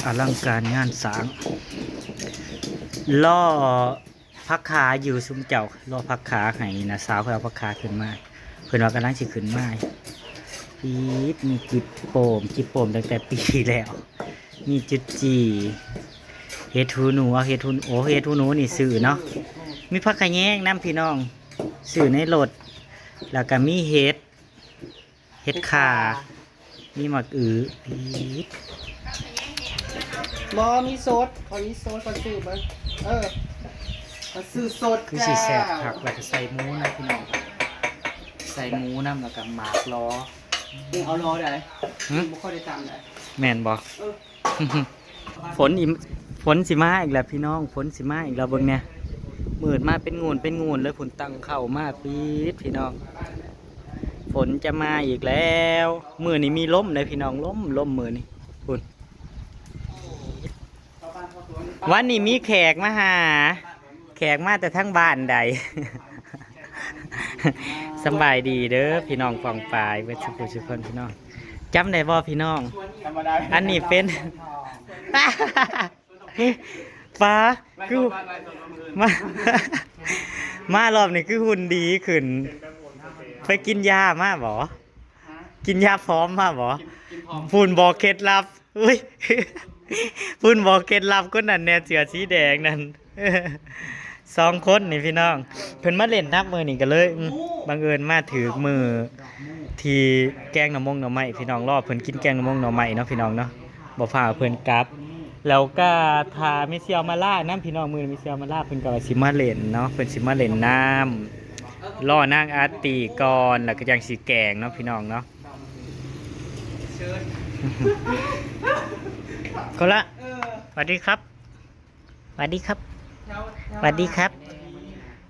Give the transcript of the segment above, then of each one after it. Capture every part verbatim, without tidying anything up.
อลังการงานสร้าง รอผักขาอยู่ซุมเจ้า รอผักขาให้น้าสาวเพิ่นเอาผักขาขึ้นมา เพิ่นว่ากำลังสิขึ้นมา ปี๊ด มีจิบโป่ม จิบโป่มตั้งแต่ปีที่แล้ว มีจุดจี่ เห็ดหูหนู เอาเห็ดหู โอ้ เห็ดหูหนูนี่ซื้อเนาะ มีผักขะแยงนำพี่น้อง ซื้อในรถ แล้วก็มีเห็ด เห็ดข่า มีหมากอื้อ ปี๊ด บ่มีสด ขอมีสด ขอซื้อมา เออ ขอซื้อสด คือสิแซ่บคัก แล้วก็ใส่หมูนะพี่น้อง ใส่หมูนำ แล้วก็หมากล้อ นี่เอารอได้ หึ บ่ค่อยได้ตามได้ แม่นบ่ เออ ฝนอีฝนสิมาอีกแล้วพี่น้อง ฝนสิมาอีกแล้วเบิ่งเนี่ย มืดมาเป็นงูนเป็นงูนเลย ฝนตั้งเข้ามาปี๊ดพี่น้อง ฝนจะมาอีกแล้ว มื้อนี้มีลมเลยพี่น้อง ลม ลมมื้อนี้ พุ่น วันนี้มีแขกมาหา แขกมาแต่ทางบ้านใด สำบายดีเด้อพี่น้องป้องปายเบิดสุขุสุขคนพี่น้อง จำได้บ่พี่น้อง ธรรมดา อันนี้เป็น ป้า คือ มา มารอบนี้คือหุ่นดีขึ้น ไปกินยามาบ่ กินยาพร้อมมาบ่ กินพร้อม พูนบอกเคล็ดลับ อุ้ย พูนบอกเคล็ดลับคนนั้นแน่ เสื้อสีแดงนั่น สองคนนี่พี่น้อง เพิ่นมาเล่นนับมือนี่กันเลยอืมบังเอิญมาถือมือที่แกงหน่อมงหน่อไม้พี่น้อง รอเพิ่นกินแกงหน่อมงหน่อไม้เนาะพี่น้องเนาะ บ่พาเพิ่นกลับ แล้วก็ถ้ามีเสี่ยวมาล่าน้ำพี่น้อง มือมีเสี่ยวมาล่า เพิ่นก็ว่าสิมาเล่นเนาะ เพิ่นสิมาเล่นน้ำ รอนางอาร์ตีก่อน แล้วก็จังสิแกงเนาะพี่น้องเนาะ คนละ สวัสดีครับ สวัสดีครับ สวัสดีครับ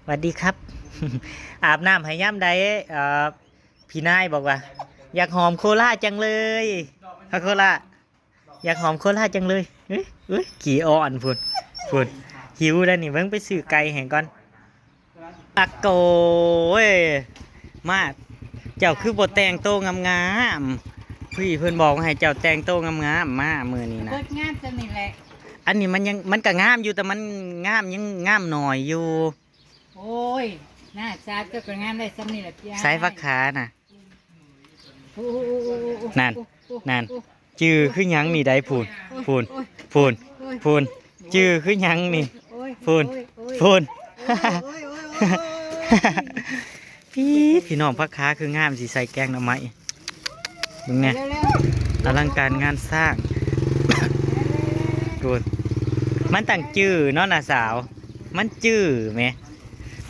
สวัสดีครับ อาบน้ำให้ยามใด เอ่อ พี่นายบอกว่า อยากหอมโคล่าจังเลย ฮะโคล่า อยากหอมโคล่าจังเลย เอ้ยเอ้ย ขี้อ้อนพูนพูน หิวแล้วนี่ เบิ่งไปซื้อไก่ให้ก่อน อักโกเอ้ย มา เจ้าคือบ่แต่งโตงามๆ พี่เพิ่นบอกให้เจ้าแต่งโตงามๆ มามื้อนี้นะ เบิดงามจำนี่แหละ อันนี้มันยัง มันก็งามอยู่ แต่มันงามยังงามหน่อยอยู่ โอ้ย หน้าซาดก็ก็งามได้ซ้ำนี่แหละพี่ ใส่ผักขาน่ะ โอ้โหโอ้โหโอ้โห นั่น โอ้โห นั่น จื้อคือหยังนี่ได้พูนพูนพูนพูน จื้อคือหยังนี่ โอ้ย พูน โอ้ยโอ้ย พูน โอ้ยโอ้ยโอ้ยโอ้ย พี่พี่น้องผักขาคืองามสิใส่แกงหน่อไม้เบิ่งแน่ เร็ว อลังการงานสร้างกูดมันตั้งจื้อเนาะน้าสาว มันจื้อแหม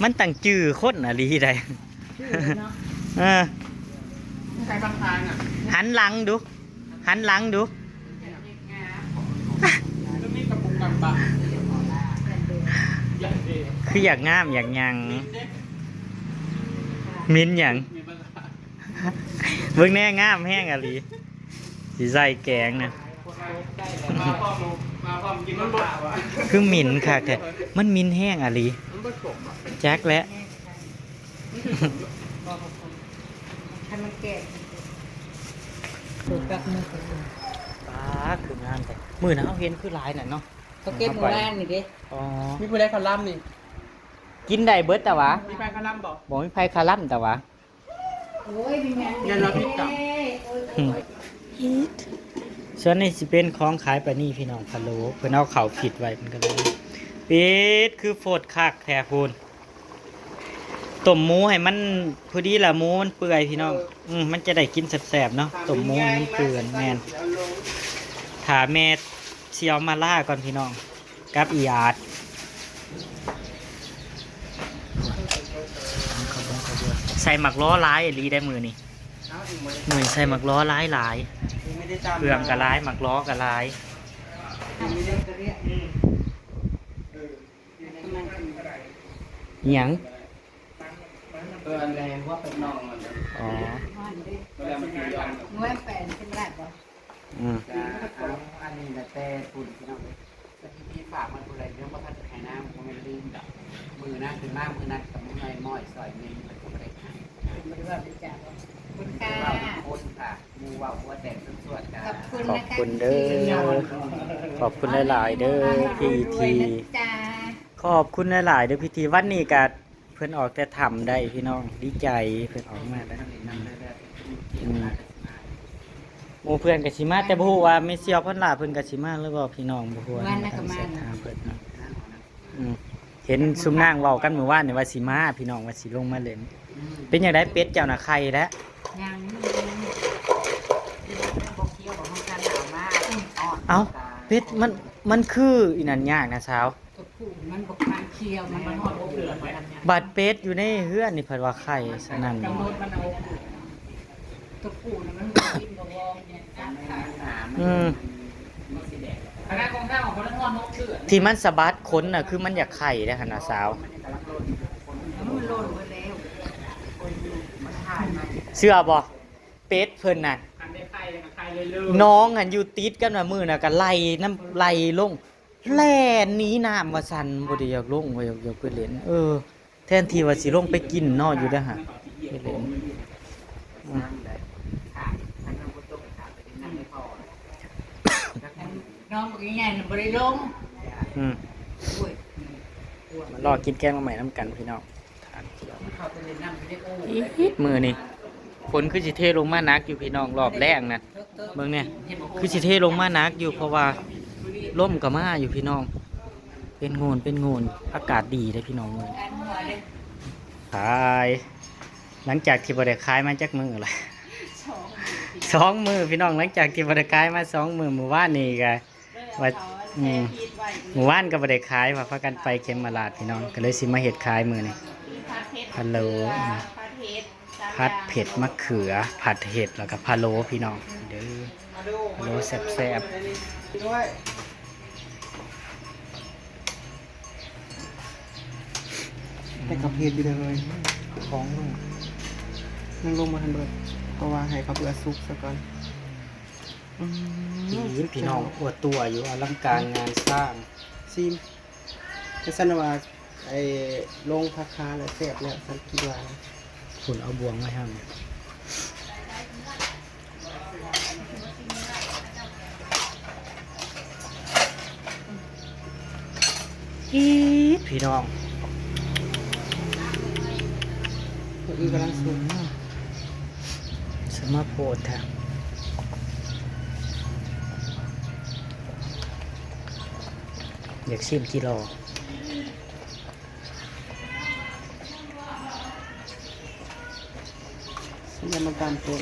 มันตั้งจื้อคนอะลีได้ ๆ เออ ใส่บางทางอ่ะ หันหลังดู หันหลังดู ก็มีกระปุกกำปะ คืออยากงามอยากหยัง มินหยัง มีบางทาง เบิ่งแน่งามแฮงอะลีสิใส่แกงนะ มาพร้อมมาพร้อมกินมันบ่าวอ่ะ คือมินคักแท้มันมินแฮงอะลี มันผสมอ่ะ จักแหละ ให้มันแก่ถูกกับมือ ป้าดคืองามแต่มื้อนั้นเฮาเห็นคือหลายน่ะเนาะ เขาเก็บหมู่บ้านนี่เด้ อ๋อ มีผู้ได้คาร่ำนี่ กินได้เบิดแต่ว่า มีใครคาร่ำบอก บ่มีไผคาร่ำแต่ว่า โอ้ยเป็นไง เดี๋ยวเราพิจารณา โอ้ย อืม ส่วนนี้สิเป็นของขายปานี่พี่น้องพะโล้เพิ่นเอาเข้าผิดไว้มันก็เลยปิดคือโฟดคักแท้พูนต้มหมูให้มันพอดีละหมูมันเปื่อยพี่น้อง อืมมันจะได้กินแซ่บๆเนาะต้มหมูให้มันเปื่อยแม่นถ้าแม่เสียวมาล่าก่อนพี่น้อง กับอีอาดใส่หมักล้อหลายอีหลีได้มื้อนี้มื้อนี้ใส่หมักล้อหลายหลาย ไม่ได้ตาม เครื่องก็หลายหมักล้อก็หลาย ไม่ได้ อิหยัง เอออันแรงว่าเป็นน้องมัน อ๋อ เวลามันตียอม เมื่อแฟนเป็นไรบ่ อืม จ้าเอาอันนี้นะแต่คุณพี่น้องสถิติฝากมันผู้ใดเรื่องว่าท่านจะแพ้น้ำก็ไม่ลืมดอกมือนะคือมากมือนั้นกับมือไงม้อยซอยเมนมันก็ไม่ได้ขาย ไม่รู้ว่าเป็นจ่าบ่คุณค่ะ คนค่ะมูว่าหัวแตกส่วนๆกัน ขอบคุณนะคะ ขอบคุณเด้อ ขอบคุณหลายๆเด้อ พี่ที ขอบคุณหลายๆเด้อพี่ที วันนี้ก็เพิ่นออกแต่ถ้ำได้พี่น้อง ดีใจเพิ่นออกมาได้ อืม หมู่เพื่อนก็สิมา แต่บ่ฮู้ว่าแม่เสี่ยวพันหลาเพิ่นก็สิมาหรือบ่พี่น้อง บ่ฮู้ว่า วันนั้นก็มา เพิ่นเนาะ อืม เห็นซุมนางเว้ากันมื้อวานนี่ว่าสิมา พี่น้องว่าสิลงมาเล่น เป็นจั่งใด เป็ดเจ้าน่ะไข่แล้ว ยัง เอ้า เป็ดมัน มันคืออีนั่นยากนะสาว ตัวผู้มันบ่ทานเคี้ยว มันบ่ทอดอบเหลือง บาดเป็ดอยู่ในเฮือนนี่เพิ่นว่าไข่สนั่น กำหนดมันเอาอบเหลือง ตัวผู้น่ะมันบ่กินบ่วอเนี่ย อืม คณะของเฮาบ่ได้ทอดอบเหลือง ที่มันสะบัดขนน่ะ คือมันอยากไข่เด้อหั่นน่ะสาว มันหล่นไปแล้ว เชื่อบ่ เป็ดเพิ่นน่ะ อันได้ไข่แล้วก็ไข่เลยๆ น้องหั้นอยู่ติดกันว่ามื้อน่ะก็ไล่น้ำ ไล่ลง แล่นหนีน้ำว่าซั่น บ่ได้อยากลง ว่าอยาก อยากไปเล่น เออ แทนที่ว่าสิลงไปกินเนาะ อยู่เด้อฮะ ไปเล่น อืม น้องบอกง่ายๆน่ะบ่ได้ลง อืม โอ้ย มารอกินแกงหน่อไม้นำกันพี่น้อง เขาไปเล่นน้ำอยู่ในโอ่ง อีดมื้อนี่ ฝนคือสิเทลงมาหนักอยู่พี่น้อง รอบแรกนะ เบิ่งเนี่ย คือสิเทลงมาหนักอยู่ เพราะว่าลมก็มาอยู่พี่น้อง เป็นโงน เป็นโงน อากาศดีเลยพี่น้อง มื้อนี้ ขาย หลังจากที่บ่ได้ขายมาจักมื้อละ สองมื้อพี่น้อง หลังจากที่บ่ได้ขายมาสองมื้อ มื้อวานนี่ก็ว่า อืม มื้อวานก็บ่ได้ขาย ว่าพากันไปเขมราฐพี่น้อง ก็เลยสิมาเฮ็ดขายมื้อนี้ พะโล้ อืม ผัดเผ็ดมะเขือ ผัดเห็ด แล้วก็พะโล้พี่น้อง เด้อ พะโล้แซ่บๆ แต่กับเห็ดอยู่เลย ของลง นั่งลงมาทันเบิด เพราะว่าให้เขาเพื่อสุกซะก่อน อืม พี่น้อง อวดตัวอยู่ อลังการงานสร้าง ซีม แต่สันว่า ไอ้ลงผักคาแล้วแซ่บแล้ว สันคิดว่านะ คุณเอาบ่วงมาให้ อีดพี่น้อง อืม กำลังสุก สมาโพดแท้ อยากชิมจิโร่ อย่ามาตามตัว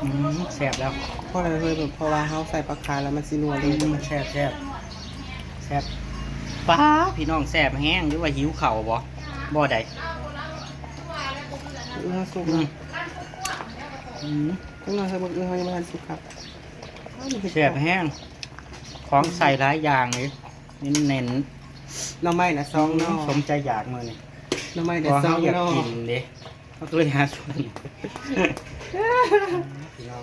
อืม แซ่บแล้ว เพราะอะไรเฮ้ย เพราะว่าเฮาใส่ปลาคาแล้วมันสินัวเลย อืม แซ่บ แซ่บ แซ่บ ป๊า พี่น้อง แซ่บแฮง หรือว่าหิวข้าวบ่ บ่ได้ มื้ออื่นเฮาสุก อืม นะ อืม จังหน่อยเฮ้ย มื้ออื่นเฮายังบ่ทันสุกครับ แซ่บแฮง ของใส่หลายอย่างเลย เน้นๆ หน่อไม้นะสองหน่อ อืม สมใจอยากมื้อนี้ หน่อไม้นะ เพราะ สองหน่อ เฮาอยากกินเด้ เฮาก็เลยหาซื้อ พี่น้อง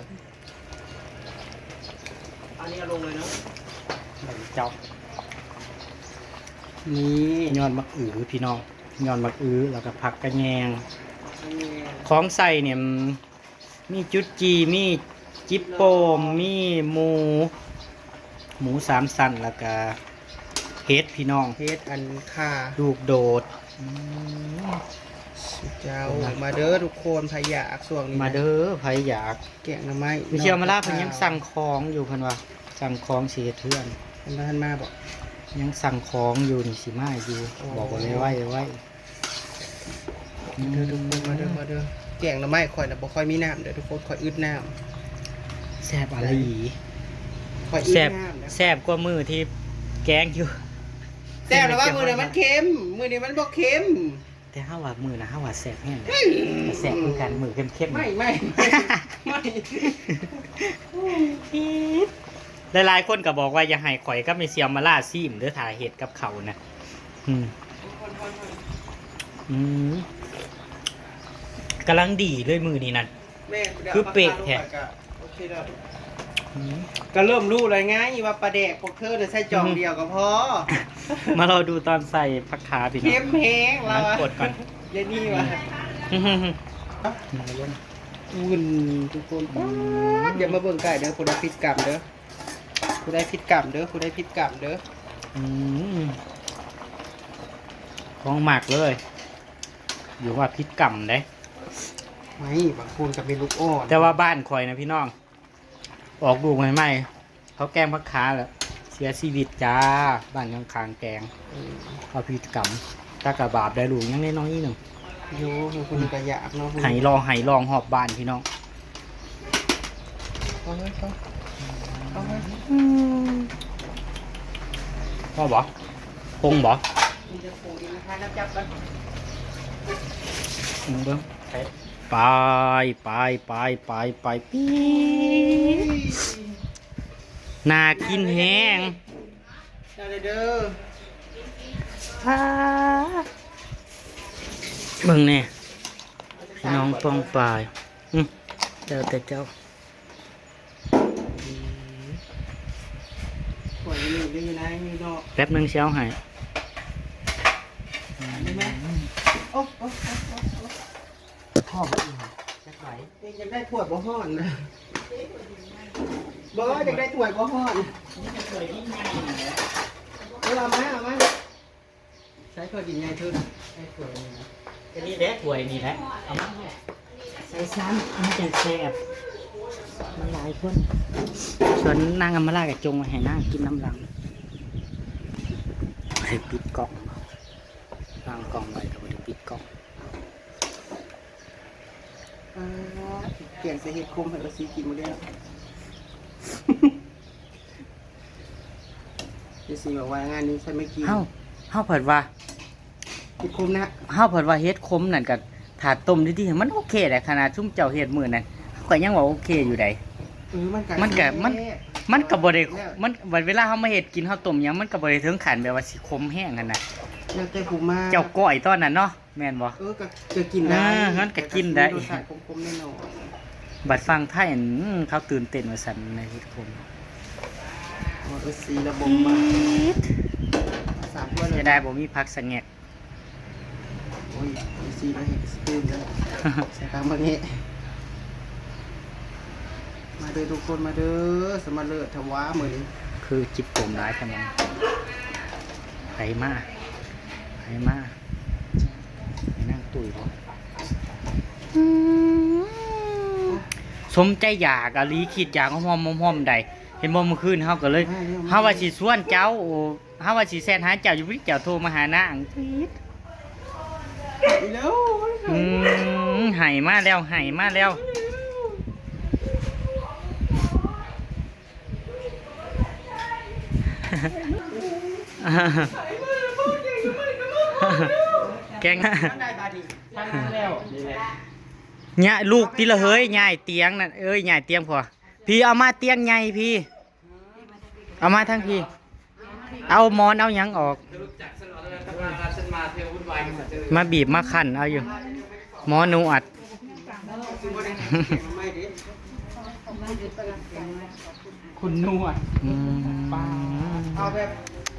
อันนี้เอาลงเลยเนาะ เจ้า นี่ ยอดมะอือพี่น้อง ยอดมะอือ แล้วก็ผักกะแยง กะแยง ของใส่เนี่ย มีจุดจี มีจิปโปม มีหมู หมูสามชั้น แล้วก็เห็ดพี่น้อง เห็ดอันคา ลูกโดด อืม เจ้า มาเด้อทุกคน ไผอยากช่วงนี้นะ มาเด้อ ไผอยาก แกงหน่อไม้ มีเสี่ยวมาลาเพิ่นยังสั่งของอยู่ เพิ่นว่า สั่งของสิเฮ็ดเฮือน เพิ่นบ่ทันมาบ่ ยังสั่งของอยู่นี่ สิมาอยู่ โอ้ บอกว่าไว้ ไว้ มาเด้อทุกคน มาเด้อ มาเด้อ แกงหน่อไม้ข่อยน่ะบ่ค่อยมีน้ำเด้อทุกคน ข่อยอึดน้ำ แซ่บอะลี ข่อยอึด แซ่บ น้ำนะ แซ่บกว่ามื้อที่แกงอยู่ แซ่บแล้วว่ามื้อนั้นมันเค็ม มื้อนี้มันบ่เค็ม แต่เฮาว่ามื้อนะ เฮาว่าแซ่บแฮงเลย อืม แต่แซ่บคือกัน มื้อเค็มๆ ไม่ ไม่ ไม่ หลายๆคนก็บอกว่าอย่าให้ข่อยกับแม่เสี่ยวมาลาซีมเด้อ ถ้าเฮ็ดกับข้าวนะ อืม อืม กำลังดีเลยมื้อนี้นั่น แม่ คือเป๊ะแท้ โอเคแล้ว อืม ก็เริ่มรู้แล้วไงว่าปลาแดกพวกเธอน่ะใส่จองเดียวก็พอ มารอดูตอนใส่ผักขาพี่น้อง เค็มแฮงแล้วอะ มันกดก่อน เดี๋ยวนี้ว่ะ อืม อืม อืม วื่นทุกคน ป๊าด อย่ามาเบิ่งใกล้เด้อ ผู้ใดผิดกรรมเด้อ ผู้ใดผิดกรรมเด้อ ผู้ใดผิดกรรมเด้อ อืม ของมักเลย อยู่ว่าผิดกรรมเด้ ไม่ บางคนก็เป็นลูกอ่อน แต่ว่าบ้านข่อยนะพี่น้อง ออกลูกใหม่ๆ เขาแกล้งผักขาแล้ว เสียชีวิตจ้า บ้านข้างๆแกล้ง เออ เอาผิดกรรม ตากะบาปได้ลูกยังน้อยๆหนึ่ง โย บางคนก็อยากเนาะ ไห้ลอง ไห้ลองฮอบบ้านพี่น้อง เอาเลย เอาเลย อืม พ่อบอก คงบอก มีแต่คงอีกนะคะ แล้วจับก่อน อืม เบิ่ง ไป ไป ไป ไป ไป ปี๊ด น่ากินแฮง ได้เลยเด้อ ป๊าด เบิ่งแน่ พี่น้องป้องปาย อืม แล้วแต่เจ้า ถ้วยนี่ได้อยู่นะ มีดอก แป๊บหนึ่งสิเอาให้ ได้ไหม โอ้ โอ้ โอ้ โอ้ โอ้ พ่อบอกอีกจักหน่อย เองอยากได้ถ้วยบ่ฮ้อนนะ บ่ อยากได้ถ้วยบ่ฮ้อน เออ เอามา เอามา ใช้ถ้วยกินไงเธอ ใช้ถ้วยนี่นะ อันนี้แหละ ถ้วยนี่แหละ เอามาให้ ใส่ซ้ำ มันจังแซ่บ มันหลายคน ส่วนนางอำมาลากับจงไว้ให้นางกินน้ำหลัง ให้ปิดกล่อง วางกล่องไว้แต่บ่ได้ปิดกล่อง อ่า เปลี่ยนใส่เห็ดขมให้เอาสีกินหมดเลยเนาะ เจซีบอกว่างานนี้ฉันไม่กิน เฮา เฮาเผิดว่า เห็ดขมนะ เฮาเผิดว่าเห็ดขมนั่นก็ ถ้าต้มดีๆ มันโอเคแหละ ขนาดซุมเจ้าเฮ็ดมื้อนั้น เฮาก็ยังว่าโอเคอยู่ได๋ เออ มันก็ มันก็ มัน แซ่บ มันก็บ่ได้ แล้ว มัน เวลาเฮามาเฮ็ดกิน เฮาต้มหยัง มันก็บ่ได้ถึงขั้นแบบว่าสิขมแฮงหั้นนะ แล้วแต่ผู้มา เจ้าก้อยตอนนั้นเนาะ แม่นบ่ เออ ก็ ก็กินได้ เออ งั้นก็กินได้ แต่ก็สิมีรสชาติขมๆ แน่นอน บัดฟังไทย อืม เขาตื่นเต้นว่าซั่นในเฮ็ดขม อ๋อ เออ สีระบมมาก อี๊ด สามถ้วยเลย เสียดายบ่มีผักสะแงก โอ้ย เอฟซี เราเห็นสตูนแล้ว ใส่ตามมาเนี่ย มาเด้อทุกคน มาเด้อ สมาเลิศทว่ามื้อนี้ คือจิตตมหลายขนาด ไผมา ไผมา ไผนั่งตุ้ยบ่ อืม สมใจอยากอะลี คิดอยากหอมๆ หอมๆ ได้ เห็นบ่ มื้อคืนเฮาก็เลย มาเร็ว เฮาว่าสิชวนเจ้า โอ้ เฮาว่าสิแชทหาเจ้าอยู่ เจ้าโทรมาหานาง อีกแล้ว อืม ไห้มาแล้ว ไห้มาแล้ว แกง เนี่ย ลูกติละเฮ้ย ย้ายเตียงนั่น เอ้ย ย้ายเตียงพอ พี่เอามาเตียงใหญ่พี่ เอามาทั้งพี่ เอาหมอนเอาหยังออก มาบีบมาคั่นเอาอยู่ หมอนวด คุณนวด อืม เอาแบบ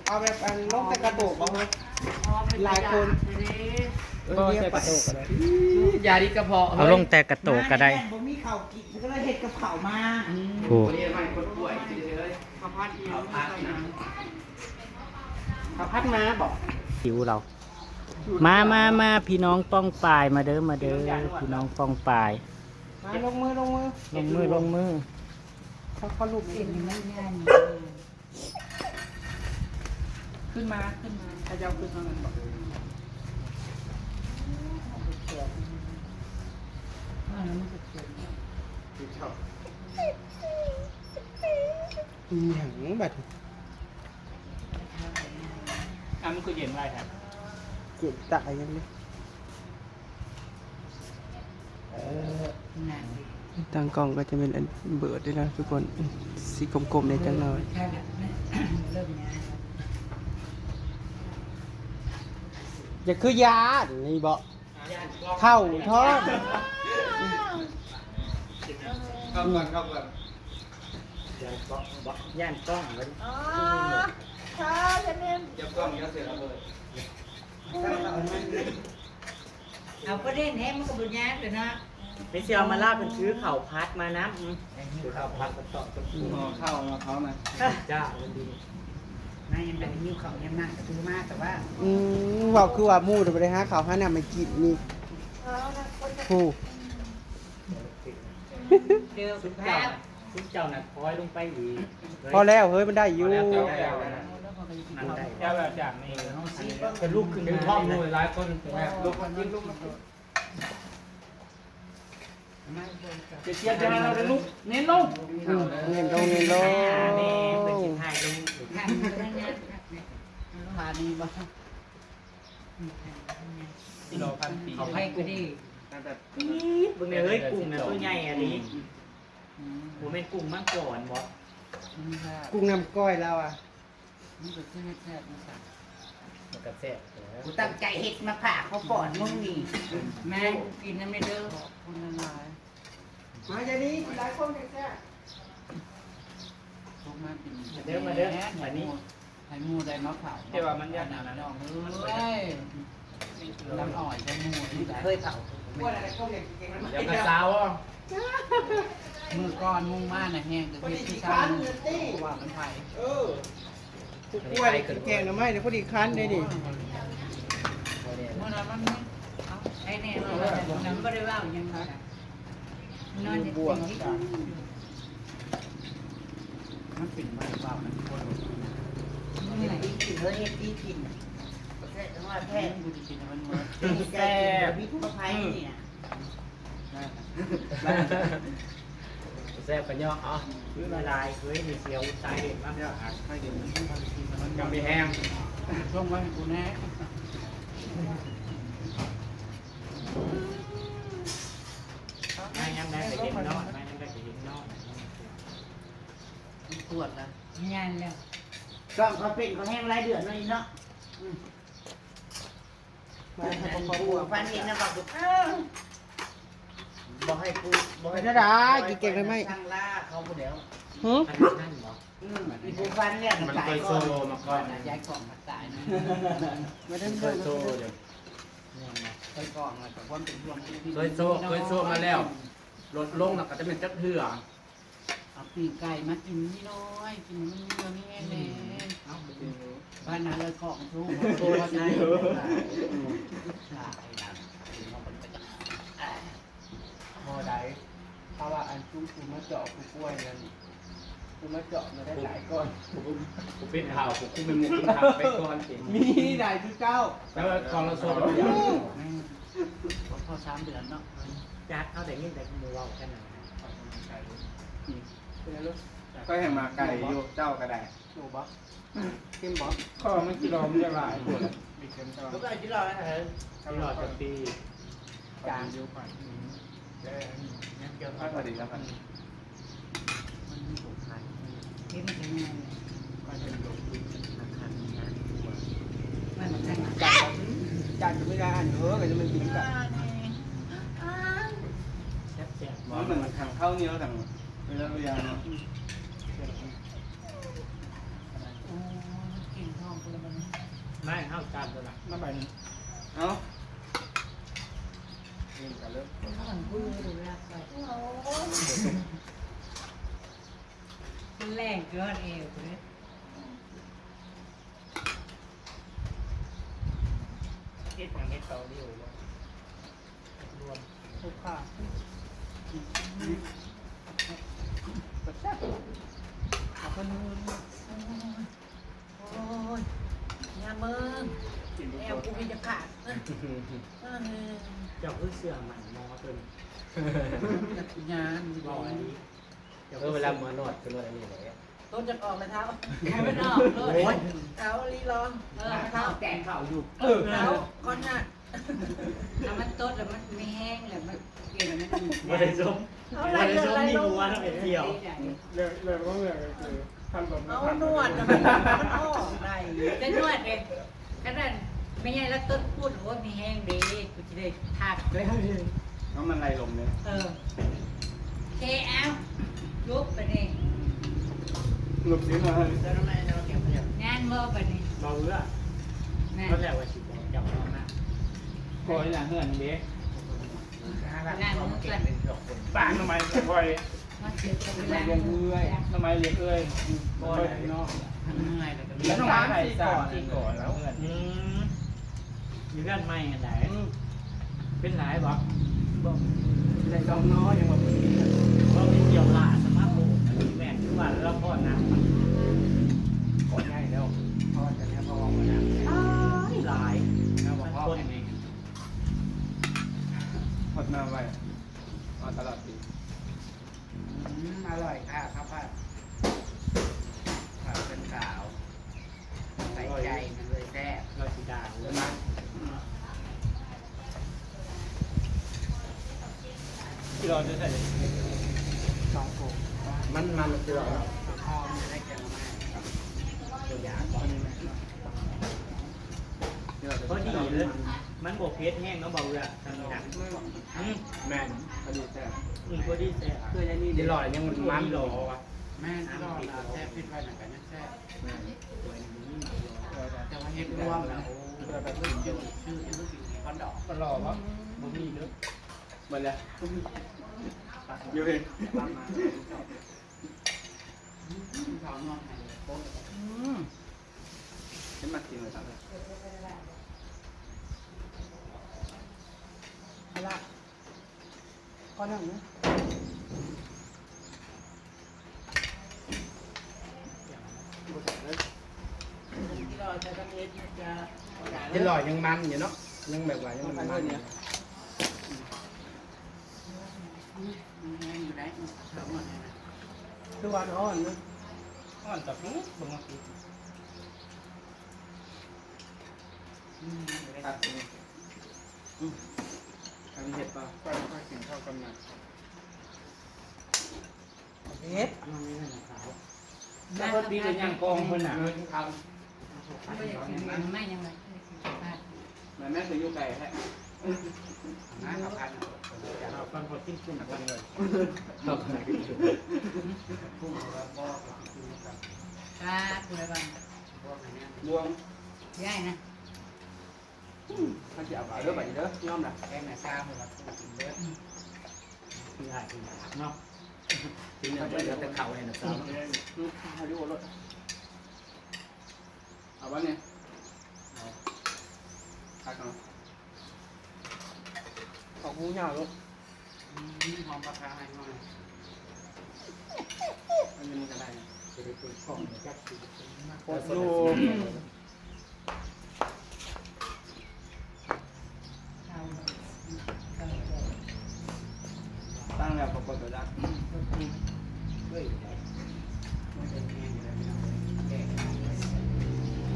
เอาแบบอันลงแต่กระโตกบ่เฮ้ย หลายคน เออ เนี่ยไป ยาดีกระเพาะ เอาลงแต่กระโตกก็ได้ บ่มีข้าวกินก็เลยเฮ็ดกับข้าวมา อืม โอ้ วันนี้มันคนป่วยเฉยๆ ข้าวผัดอีหยัง ข้าวผัดนะ ข้าวผัดมาบอก หิวเรา มา มา มา พี่น้องป้องปาย มาเด้อ มาเด้อ พี่น้องป้องปาย มา ลงมือ ลงมือ ลงมือ ลงมือ เขา เขาลูก เปลี่ยนมันง่าย ขึ้นมา ขึ้นมา ขยับขึ้นมา มันบอก อ่า มันก็เขียน อีหยังบัด อ่ะ มันคือเย็นไว้ครับ เย็นตายยังเลย เออ นั่นดิ ตั้งกล้องก็จะเป็นอันเบิดด้วยนะทุกคน สีกลมๆ เนี่ยจังหน่อย เริ่มง่ายแล้ว อย่าคือยานี่บ่ เข้าท้อง เข้าก่อน เข้าก่อน ย่านกล้องบ่ ย่านกล้องเว้ย อ๋อ ค่ะ อย่าลืม เดี๋ยวกล้องเดี๋ยวเสียระเบิด เอาประเด็นแหม มันก็บ่ยากเลยเนาะ ไม่เชื่อมาลาเป็นซื้อข้าวผัดมานะ อืม คือข้าวผัดกับตอกกับปู ห่อข้าวมาเขานะ จ้า มันดี นายยังเป็นหิ้วข้าวยามนั่งก็ซื้อมา แต่ว่า อืม เว้าคือว่าหมู่น่ะบ่ได้หาข้าวหาน้ำมากินนี่ ผู้ เจอ ซุปเจ้า ซุปเจ้าน่ะถอยลงไปอีก พอแล้วเฮ้ย มันได้อยู่ พอแล้ว พอแล้ว นั่งได้ แก้วละจานนี่ จะลุกขึ้น เป็นพ่อหมู่หลายคน ลุกมากิน ลุกมากิน เจียบจะมาเราลูก เน้นลง อืม เน้นลง เน้นลง อ่า นี่เป็นสิทายลง ผ่านนี่บ่ ที่รอพันปี เขาให้ก็ดี ตั้งแต่ ปี๊ด เบิ่งเลยเฮ้ย กุ้งนะตัวใหญ่อะดิ อืม โอ้แม่นกุ้งมังกรบ่ อืม ค่ะ กุ้งน้ำก้อยแล้วอ่ะ มันก็คือแซ่บๆ มันสั่ง มันก็แซ่บอยู่แล้ว กูตั้งใจเฮ็ดมาฝากเขาก่อนมึงนี่ แม่งกูกินน้ำไม่เด้อ ขอบคุณหลายๆ มาเดี๋ยวนี้หลายคนเลยจ้ะ พวกมากิน มาเด้อ มาเด้อ แม่ มานี่ ให้หมู่ได้มาเผา แต่ว่ามันยากนะ น้องเอ้ย น้ำอ้อยจะหมู่นี่แหละ เคยเผา เดี๋ยวกระเซ้าอ่ะ มือก่อนมุ่งมาน่ะแห้งก็เฮ็ดที่เช้านี่ ว่ามันไผ เออ ผู้ป่วยกินแกงหน่อไม้เนี่ยพอดีคันเลยนี่ เมื่อนั้นมันมี เอ้า ใช้แน่นอนว่าแต่คนนั้นบ่ได้เว้าหยังนะ นอนจะเป็นที่ มันเป็นบ่ได้เว้านะคน มันมีอะไรที่กิน เฮ้ย ที่กิน แซ่บจังว่าแท้ กูจะกินให้มันหมด แซ่บ มีทุกข์กับภัยนี่นะ แซ่บปะเนาะ เอา คือละลาย เฮ้ย มีเสียวสาเหตุมาก เนี่ย อ่ะ ให้เดี๋ยวมัน ยังมีแห้ง ช่วงไว้ให้กูแน่ ไม่ยังได้ไปเห็นนอน ไม่ยังได้ไปเห็นนอน มันปวดนะ งานแล้ว ก็เขาเป็นเขาแห้งหลายเดือนแล้วนี่เนาะ อืม มาให้ผมบอก กูฟันเห็นนะบอกกู เอ้า บอกให้กู บอกให้ ไม่ได้ กินแกงได้ไหม ช่างล่าเขาผู้เดียว หือ ขนาดนั้นเหรอ อืม อีกูฟันเนี่ย มันเคยโชว์มาก่อน ย้ายกล่องมาตายนะ ไม่ได้ เคยโชว์อยู่ เคยกล่องอะ แต่ว่าเป็นรวมที่ เคยโชว์ เคยโชว์มาแล้ว ลดลงแล้วก็จะเป็นจักเทื่อ เอาปีกไก่มากินนิดหน่อย กินมันมีเงินมีแห้งแน่ เอาไปกินอยู่ บ้านนั้นเลยของทุก โคตรใช่ หลายนะ พอได้ เพราะว่าอันจุ๊กูมาเจาะกูกล้วยนั่น กูมาเจาะมาได้หลายก้อน กู กูเป็นข่าว กู กูเป็นหมู่เป็นข่าวไปก่อนสิ มีหลายคือเก้า แล้วของเราโซน อืม พอสามเดือนเนาะ จัดเอาแต่เงินแต่หมู่เว้าแค่นั้น ออกกำลังกายด้วย อืม เป็นไงลูก ก็ยังมาไกลอยู่ เจ้าก็ได้ โอ้บ่ เข้มบ่ ข้อมันกิโลมันจะหลายปวด ไม่เกินเท่า ก็ได้กิโลแล้วเหรอ กิโลจะปี จาน เดียวกัน อืม แล้วอันนี้ยังเกี่ยวกับ พอดีแล้วกัน มันมีผงไข่ นี่มันเป็นยังไง ก็จะลงทุนธนาคารงานตัว มันมันใช่ไหม จานจานไม่ได้อันเออก็จะมันกินกัน แซ่บๆ มันเหมือนทางข้าวเหนียวทางเวลาเรียนเนาะ โอ้ย กินทองกูแล้วมัน ไม่ ข้าวจานตัวละ มาใบหนึ่ง เอ้า เรียนกันเลย ข้างหลังกูเลยดูแลไป มันแรงเกินเอวกูเลย เฮ็ดหยังเฮ็ดเกาหลีบ่ รวม ทุกข์ค่ะ ขอบคุณ โอ้ย ยาเมิง แอวกูมีจะขาด เออ เจ้าคือเสื้อมันหมอตัวนี้ จักรยาน บอกอันนี้ เออ เวลาหมอนวดคือนวดอันนี้แหละ ต้นจะออกเลยเท้า ให้มันออกเลย โอ้ย เท้าลีลอง เออ เท้าแกงเข่าอยู่ เออ เท้าคอนหน้า ถ้ามันตดแล้วมันไม่แห้งแล้วมันเปลี่ยนแล้วมัน บ่ได้ส้ม เอาอะไร บ่ได้ส้ม อะไร นี่ ลง หัวทำไมเขียว เรื่อง เรื่องของเรื่องก็คือ ขั้นตอน เอานวดแล้วมัน มันออกได้ จะนวดเลย ขนาดไม่ใช่แล้วต้นพูดโอ้ยมีแห้งดี กูจะได้ทักแล้ว แล้วมันไหลลงเนี่ย เออ เคเอาลุกไปนี่ หลบเสียงมาเลย งานบ่ไปนี่ เบาเรือ แม่ ก็แล้วว่าสิบอกเจ้าเอามา ขออีหยังเฮือนเด้ หา งานมื้อเพื่อน บ้านทำไมไม่ค่อย มาเสียใจ ไม่ แล้ว เรียนเอื้อย ทำไมเรียนเอื้อย บ่ได้เนาะ เมื่อยแล้วก็มี แล้วน้องไม้ใส่สามสี่ก่อนแล้ว เพื่อน อืม อยู่เพื่อนใหม่กันไหน อืม เป็นหลายบ่ บ่ ได้สองน้อยยังบ่เป็น บ่เป็นเกี่ยวหลาสมาคม แม่นคือว่าเราพ่อนะ ก่อนง่ายแล้ว พ่อจะเนี่ยพ่อมานะ หลาย แล้วบอกพ่อ คน แค่นี้ หดน้ำไว้ มาตลอดปี อืม อร่อยค่ะข้าวผัด ผัดเป็นสาว ใส่ใจมันเลยแซ่บ เราสีดาเลยนะ ที่เราจะใส่ สองโขง มัน มันคือเรา หอมจะได้แกงมาม่า ตัวอย่าง พอดีเลย มันบวกเผ็ดแห้งเนาะ เบาเรือทางนี้นะ อืม แม่น พอดีแซ่บ อืม พอดีแซ่บ เพื่อจะนี่ อร่อยยังมันมันหรอวะ แม่น อร่อยนะ แซ่บ ผิดไปหนังกันยังแซ่บ แม่น แต่ว่าเฮ็ดร่วมนะ โอ้ แบบชื่อ ชื่อ ชื่อ ชื่อ ชื่อ ก้อนดอก ก้อนดอกวะ บ่มีเด้อ หมดแล้ว อยู่เอง อืม เห็นมากินเลยครับ เอาละ ข้อหนึ่งนะ เดี๋ยวรอยังมันอยู่เนาะ ยังแบบว่ายังมันๆอยู่ อืม ยังอยู่ไหน อืม เอาหมดเลยนะ คือว่าอ่อนนะ อ่อนแต่ปุ๊บ บางที อืม ครับ อืม อันนี้เห็ดปะ ก็ ก็กินข้าวกันนะ เฮ็ด แล้วก็ปีกกันย่างกองเพิ่นน่ะ เออ ครับ ไม่ได้กินไม่ยังไง มันแม่เคยอยู่ไกลแท้ น้าขับพัน เอาฟันพอกินกุ้งกันเลย ครับ กุ้งแล้วก็กินกัน ปลา อะไรบ้าง พวกนี้ บวง ย่ายนะ อืม ถ้าจะเอาไปเด้อ ไปเด้อ ยอมนะ แกงน่ะซ่า มันละกินเบิด อืม ง่ายขึ้นเนาะ กินเนี่ย เหลือแต่ข้าวให้นะซ่า อืม เอาดูรถ เอาวะเนี่ย เอา ผักเนาะ ผักหมูย่างลูก อืม หอมปลาคาให้หน่อย อันนี้มันก็ได้นะ จะได้เปิดกล่องจักสิ โคตรโล ตั้งแล้วปรากฏว่า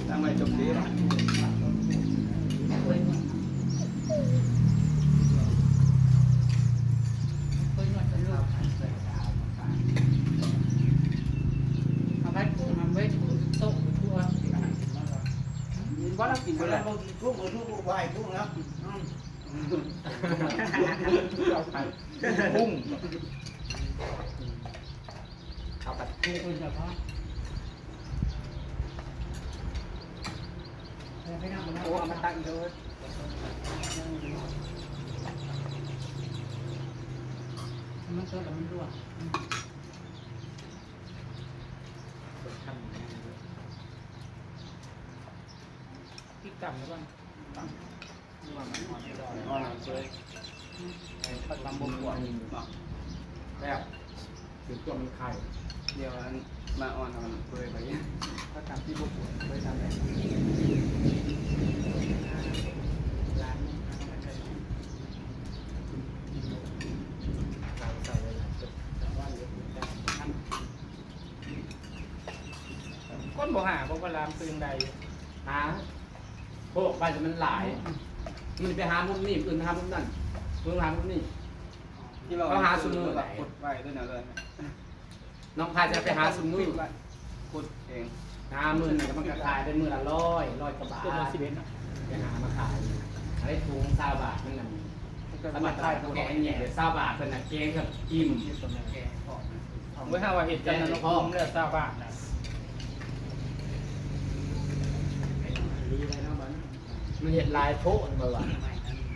ตั้งไว้จบดี เอาไปกุ้ง เอาไปกุ้ง โต๊ะ ครัว กินบ่ล่ะ กินบ่ล่ะ บ่กินกุ้ง บ่ทุกข์ บ่ไหวกุ้งแล้ว อืม เอาผัดกุ้ง เอาผัดกุ้ง โอ้ เอามาตั้งเด้อ มันเกิดแล้วมันร่วง อืม พริกตำหรือเปล่า อ่อนเฉย ข้าวตำบวบๆ เนาะ แบบ ถึงตัวมันไข่ เดี๋ยวอันมาอ่อนเอาเปื่อยไป ข้าวตำที่บวบๆ เปื่อยตำแบบ ร้าน ร้านใส่เลยนะ แต่ว่าเดี๋ยวผมจะทำ คนบ่หา บ่พระรามตื่นใด หา โคกไปแต่มันหลาย มันไปหามุมนี่ อื่นหามุมนั่น อื่นหามุมนี่ ที่เรา เขาหาซุมื้อ แบบขุดไว้ด้วยนะเลย น้องพายจะไปหาซุมื้อ ขุดเอง หามื้อหนึ่งมันก็ขายได้มื้อละร้อย ร้อยกว่าบาท ตัวละสิบเอ็ดนะ ไปหามาขาย อะไรถุงซาวบาทมันนั่น มันก็ สมัครขาย แกงเนี่ยซาวบาทเป็นน่ะแกงกับอิ่ม แกงออกนะ เมื่อห้าว่าเห็ดกันนะ แกง น้อง พร้อมแล้วซาวบาทนะ มันเห็ดหลายโพดมาว่ะ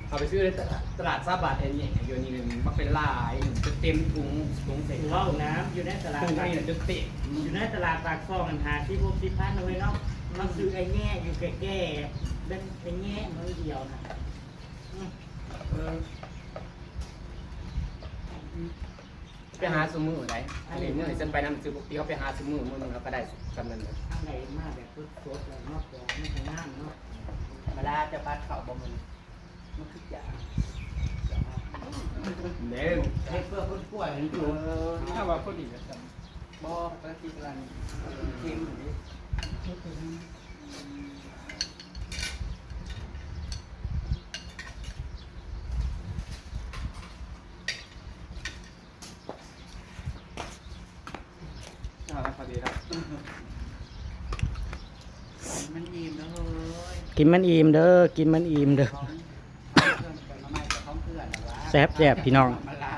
เขาไปซื้อในตลาดตลาดซาบาทเองเนี่ยอยู่นี่มันเป็นหลายหนึ่งจะเต็มถุงถุงใส่ ถือว่าเอาน้ำอยู่ในตลาด ถุงนี่จะเต็ม อยู่ในตลาดปากซองอันหาที่พวกที่พันเอาไว้เนาะมาซื้อไอ้แง่อยู่แก่ๆเล่นไอ้แง่น้อยเดียวนะ เออไปหาซื้อมือไหนอันนี้เมื่อฉันไปนั่นซื้อปกติเขาไปหาซื้อมือมือหนึ่งเขาก็ได้จำนั้นเลย ทางไหนมาแบบสดๆเลยเนาะของมันจะงามเนาะเวลาจะปัดเขาบ่มันมันคือจ๋า เด้อ เฮ็ดเพื่อคนป่วยมันอยู่ ถ้าว่าคนดีก็จ บ่ปกติร้านเค็มอยู่นี่ ำพอดีแล้ว มันอิ่มแล้วเฮ้ย กินมันอิ่มเด้อ กินมันอิ่มเด้อ ของของเพื่อนกับมาใหม่กับของเพื่อนนะวะ แซ่บแซ่บพี่น้อง มาลา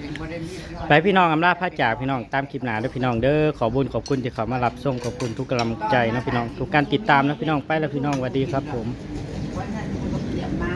ยังบ่ได้มีเพื่อน ไปพี่น้องอำลาพระจากพี่น้องตามคลิปหน้าเด้อพี่น้องเด้อ ขอบุญขอบคุณที่เข้ามารับชมขอบคุณทุกกำลังใจนะพี่น้องทุกการติดตามนะพี่น้องไปแล้วพี่น้องสวัสดีครับผม วันนั้นกูก็เตรียมมา